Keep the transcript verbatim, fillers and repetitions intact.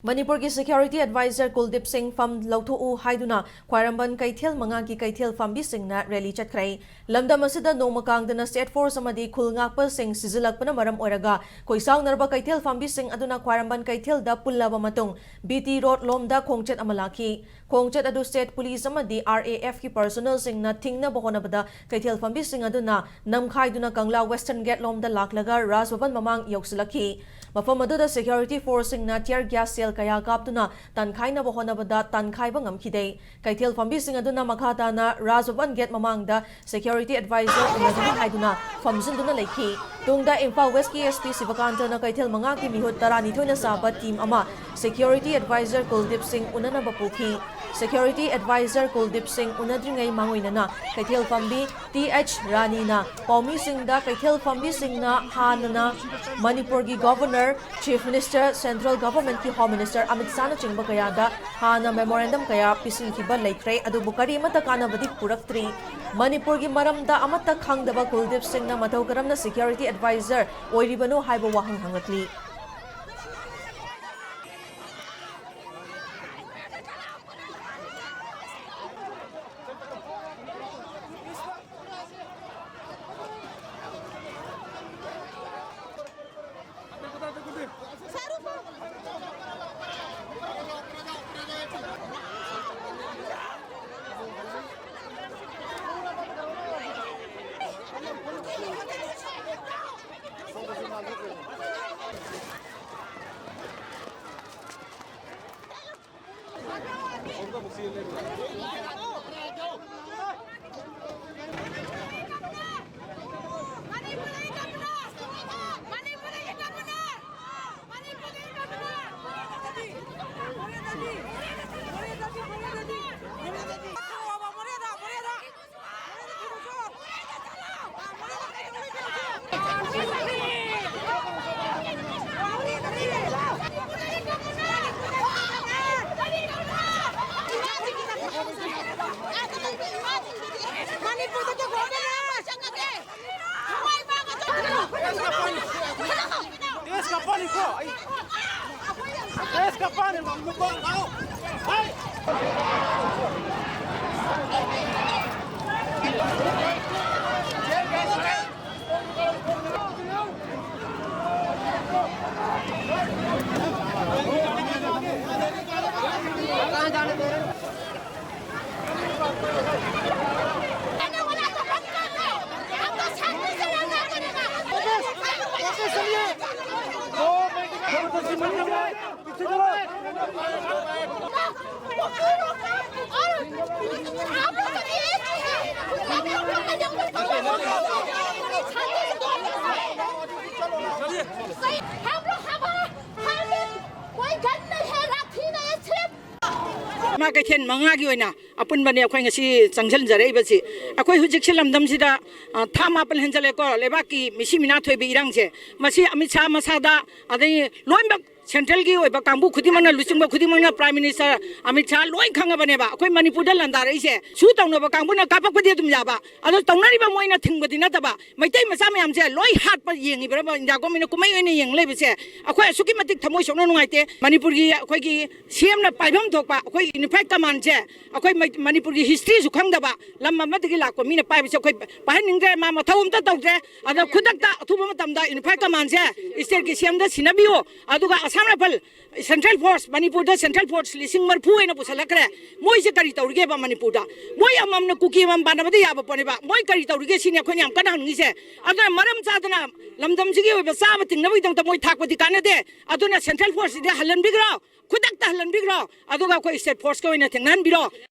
ꯃꯅꯤꯄꯨꯔꯒꯤ Security Advisor ꯀꯨꯜꯗꯤꯞ ꯁꯤꯡ ꯐꯝ ꯂꯧꯊꯣꯛꯎ ꯍꯥꯏꯗꯨꯅ ꯈ꯭ꯋꯥꯏꯔꯝꯕꯟ ꯀꯩꯊꯦꯜ ꯃꯉꯥꯒꯤ ꯀꯩꯊꯦꯜ ꯐꯝꯕꯤꯁꯤꯡꯅ rally ꯆꯠꯈ꯭ꯔꯦ꯫ ꯂꯝꯗꯝ ꯑꯁꯤꯗ ꯅꯣꯡꯃ ꯀꯥꯡꯗꯅ State Force ꯑꯃꯗꯤ ꯈꯨꯜ ꯉꯥꯛꯄꯁꯤꯡ ꯁꯤꯖꯤꯜꯂꯛꯄꯅ ꯃꯔꯝ ꯑꯣꯏꯔꯒ ꯈꯣꯏꯁꯥꯎꯅꯔꯕ ꯀꯩꯊꯦꯜ ꯐꯝꯕꯤꯁꯤꯡ ꯑꯗꯨꯅ ꯈ꯭ꯋꯥꯏꯔꯝꯕꯟ ꯀꯩꯊꯦꯜꯗ ꯄꯨꯜꯂꯕ ꯃꯇꯨꯡ B T Road ꯂꯣꯝꯗ ꯈꯣꯡꯆꯠ ꯑꯃ ꯂꯥꯛꯈꯤ꯫ ꯈꯣꯡꯆꯠ ꯑꯗꯨ State Police ꯑꯃꯗꯤ R A F ꯀꯤ personnel ꯁꯤꯡꯅ ꯊꯤꯡꯅꯕ ꯍꯣꯠꯅꯕꯗ ꯀꯩꯊꯦꯜ ꯐꯝꯕꯤꯁꯤꯡ ꯑꯗꯨꯅ ꯅꯝꯈꯥꯏꯗꯨꯅ ꯀꯪꯂꯥ Western Gate ꯂꯣꯝꯗ ꯂꯥꯛꯂꯒ ꯔꯥꯖ ꯚꯕꯟ ꯃꯃꯥꯡ ꯌꯧꯁꯤꯜꯂꯛꯈꯤ꯫ ꯃꯐꯝ ꯑꯗꯨꯗ Security Force ꯁꯤꯡꯅ tear gas shell ꯀꯌꯥ ꯀꯥꯞꯇꯨꯅ ꯇꯥꯟꯈꯥꯏꯅꯕ ꯍꯣꯠꯅꯕꯗ ꯇꯥꯟꯈꯥꯏꯕ ꯉꯝꯈꯤꯗꯦ꯫ ꯀꯩꯊꯦꯜ ꯐꯝꯕꯤꯁꯤꯡ ꯑꯗꯨꯅ ꯃꯈꯥ ꯇꯥꯅ ꯔꯥꯖ ꯚꯕꯟ gate ꯃꯃꯥꯡꯗ Security Advisor ꯎꯅꯒꯅꯤ ꯍꯥꯏꯗꯨꯅ ꯐꯝꯖꯤꯟꯗꯨꯅ ꯂꯩꯈꯤ꯫ ꯇꯨꯡꯗ ꯏꯝꯐꯥꯜ West ꯀꯤ S P ꯁꯤꯕꯀꯥꯟꯇꯅ ꯀꯩꯊꯦꯜ ꯃꯉꯥꯒꯤ ꯃꯤꯍꯨꯠ ꯇꯔꯥꯅꯤꯊꯣꯏꯅ ꯁꯥꯕ team ꯑꯃ Security Advisor ꯀꯨꯜꯗꯤꯞ ꯁꯤꯡ ꯎꯅꯅꯕ ꯄꯨꯈꯤ꯫ Security Advisor ꯀꯨꯜꯗꯤꯞ ꯁꯤꯡ ꯎꯅꯗ꯭ꯔꯤꯉꯩ ꯃꯥꯡꯑꯣꯏꯅꯅ ꯀꯩꯊꯦꯜ ꯐꯝꯕꯤ T H ꯔꯥꯅꯤꯅ ꯄꯥꯎꯃꯤꯁꯤꯡꯗ ꯀꯩꯊꯦꯜ ꯐꯝꯕꯤꯁꯤꯡꯅ ꯍꯥꯟꯅꯅ ꯃꯅꯤꯄꯨꯔꯒꯤ Governor, Chief Minister, Central Government ꯀꯤ Home Minister ꯑꯃꯤꯠ ꯁꯥꯍꯅꯆꯤꯡꯕ ꯀꯌꯥꯗ ꯍꯥꯟꯅ memorandum ꯀꯌꯥ ꯄꯤꯁꯤꯟꯈꯤꯕ ꯂꯩꯈ꯭ꯔꯦ, ꯑꯗꯨꯕꯨ ꯀꯔꯤꯃꯠꯇ ꯀꯥꯟꯅꯕꯗꯤ ꯄꯨꯔꯛꯇ꯭ꯔꯤ꯫ ꯃꯅꯤꯄꯨꯔꯒꯤ ꯃꯔꯝꯗ ꯑꯃꯠꯇ ꯈꯪꯗꯕ ꯀꯨꯜꯗꯤꯞ ꯁꯤꯡꯅ ꯃꯇꯧ ꯀꯔꯝꯅ Security Advisor ꯑꯣꯏꯔꯤꯕꯅꯣ ꯍꯥꯏꯕ ꯋꯥꯍꯪ ꯍꯪꯂꯛꯂꯤ꯫ ꯏꯃꯥ ꯀꯩꯊꯦꯜ ꯃꯉꯥꯒꯤ ꯑꯣꯏꯅ ꯑꯄꯨꯟꯕꯅꯦ ꯑꯩꯈꯣꯏ ꯉꯁꯤ ꯆꯪꯁꯤꯟꯖꯔꯛꯏꯕꯁꯤ꯫ ꯑꯩꯈꯣꯏ ꯍꯧꯖꯤꯛꯁꯦ ꯂꯝꯗꯝꯁꯤꯗ, ꯑ, ꯊꯥ ꯃꯥꯄꯟ ꯍꯦꯟꯖꯜꯂꯛꯑꯦꯀꯣ, ꯂꯩꯕꯥꯛꯀꯤ ꯃꯤꯁꯤ ꯃꯤꯅꯥ ꯊꯣꯛꯏꯕ ꯏꯔꯥꯡꯁꯦ꯫ ꯃꯁꯤ ꯑꯃꯤꯠ ꯁꯥꯍ ꯃꯁꯥꯗ, ꯑꯗꯩ ꯂꯣꯏꯅꯃꯛ ꯁꯦꯟꯇ꯭ꯔꯦꯜꯒꯤ ꯑꯣꯏꯕ ꯀꯥꯡꯕꯨ ꯈꯨꯗꯤꯡꯃꯛꯅ, ꯂꯨꯆꯤꯡꯕ ꯈꯨꯗꯤꯡꯃꯛꯅ, ꯄ꯭ꯔꯥꯏꯝ ꯃꯤꯅꯤꯁꯇꯔ ꯑꯃꯤꯠ ꯁꯥꯍ ꯂꯣꯏ ꯈꯪꯉꯕꯅꯦꯕ꯫ ꯑꯩꯈꯣꯏ ꯃꯅꯤꯄꯨꯔꯗ ꯂꯥꯟꯗꯥꯔꯛꯏꯁꯦ ꯁꯨ ꯇꯧꯅꯕ ꯀꯥꯡꯕꯨꯅ ꯀꯥꯞꯄꯛꯄꯗꯤ ꯑꯗꯨꯝ ꯌꯥꯕ, ꯑꯗꯣ ꯇꯧꯅꯔꯤꯕ ꯃꯣꯏꯅ ꯊꯤꯡꯕꯗꯤ ꯅꯠꯇꯕ꯫ ꯃꯩꯇꯩ ꯃꯆꯥ ꯃꯌꯥꯝꯁꯦ ꯂꯣꯏ ꯍꯥꯠꯄ ꯌꯦꯡꯉꯤꯕ꯭ꯔꯕ? ꯏꯟꯗꯤꯌꯥ ꯒꯣꯔꯃꯦꯟꯅ ꯀꯨꯝꯍꯩ ꯑꯣꯏꯅ ꯌꯦꯡ ꯂꯩꯕꯁꯦ ꯑꯩꯈꯣꯏ ꯑꯁꯨꯛꯀꯤ ꯃꯇꯤꯛ ꯊꯃꯣꯏ ꯁꯣꯛꯅ ꯅꯨꯡꯉꯥꯏꯇꯦ꯫ ꯃꯅꯤꯄꯨꯔꯒꯤ ꯑꯩꯈꯣꯏꯒꯤ ꯁꯤ ꯑꯦꯝꯅ ꯄꯥꯏꯐꯝ ꯊꯣꯛꯄ ꯑꯩꯈꯣꯏ ꯌꯨꯅꯤꯐꯥꯏꯠ ꯀꯃꯥꯟꯁꯦ, ꯑꯩꯈꯣꯏ ꯃꯩ-, ꯃꯅꯤꯄꯨꯔꯒꯤ ꯍꯤꯁꯇ꯭ꯔꯤꯁꯨ ꯈꯪꯗꯕ ꯂꯝ ꯑꯃꯗꯒꯤ ꯂꯥꯛꯄ ꯃꯤꯅ ꯄꯥꯏꯕꯁꯦ ꯑꯩꯈꯣꯏ ꯄꯥꯏꯍꯟꯅꯤꯡꯗ꯭ꯔꯦ꯫ ꯃꯥ ꯃꯊꯧ ꯑꯝꯇ ꯇꯧꯗ꯭ꯔꯦ꯫ ꯑꯗ ꯈꯨꯗꯛꯇ ꯑꯊꯨꯕ ꯃꯇꯝꯗ ꯌꯨꯅꯤꯐꯥꯏꯠ ꯀꯃꯥꯟꯁꯦ ꯏꯁꯇꯦꯠꯀꯤ ꯁꯤ ꯑꯦꯝꯗ ꯁꯤꯟꯅꯕꯤꯌꯨ, ꯑꯗꯨꯒ ꯑꯁꯥꯝ ꯔꯥꯏꯐꯜ ꯁꯦꯟꯇ꯭ꯔꯦꯜ ꯐꯣꯔꯁ, ꯃꯅꯤꯄꯨꯔꯗ ꯁꯦꯟꯇ꯭ꯔꯦꯜ ꯐꯣꯔꯁ ꯂꯤꯁꯤꯡ ꯃꯔꯤꯐꯨ ꯍꯦꯟꯅ ꯄꯨꯁꯜꯂꯛꯈ꯭ꯔꯦ꯫ ꯃꯣꯏꯁꯦ ꯀꯔꯤ ꯇꯧꯔꯤꯒꯦꯕ ꯃꯅꯤꯄꯨꯔꯗ? ꯃꯣꯏ ꯑꯃꯃꯝꯅ ꯀꯨꯀꯤ ꯑꯃꯃꯝ ꯄꯥꯟꯅꯕꯗ ꯌꯥꯕ ꯄꯣꯠꯅꯦꯕ꯫ ꯃꯣꯏ ꯀꯔꯤ ꯇꯧꯔꯤꯒꯦ ꯁꯤꯅꯤ ꯑꯩꯈꯣꯏꯅ ꯌꯥꯝ ꯀꯟꯅ ꯍꯪꯅꯤꯡꯉꯤꯁꯦ꯫ ꯑꯗꯨꯅ ꯃꯔꯝ ꯆꯥꯗꯅ ꯂꯝꯗꯝꯁꯤꯒꯤ ꯑꯣꯏꯕ ꯆꯥꯕ ꯇꯤꯡꯅꯕꯒꯤꯗꯃꯛꯇ ꯃꯣꯏ ꯊꯥꯛꯄꯗꯤ ꯀꯥꯟꯅꯗꯦ꯫ ꯑꯗꯨꯅ ꯁꯦꯟꯇ꯭ꯔꯦꯜ ꯐꯣꯔꯁꯁꯤꯗꯤ ꯍꯜꯍꯟꯕꯤꯈ꯭ꯔꯣ, ꯈꯨꯗꯛꯇ ꯍꯜꯍꯟꯕꯤꯈ꯭ꯔꯣ, ꯑꯗꯨꯒ ꯑꯩꯈꯣꯏ ꯁ꯭ꯇꯦꯠ ꯐꯣꯔꯁꯀ ꯑꯣꯏꯅ ꯊꯦꯡꯅꯍꯟꯕꯤꯔꯣ꯫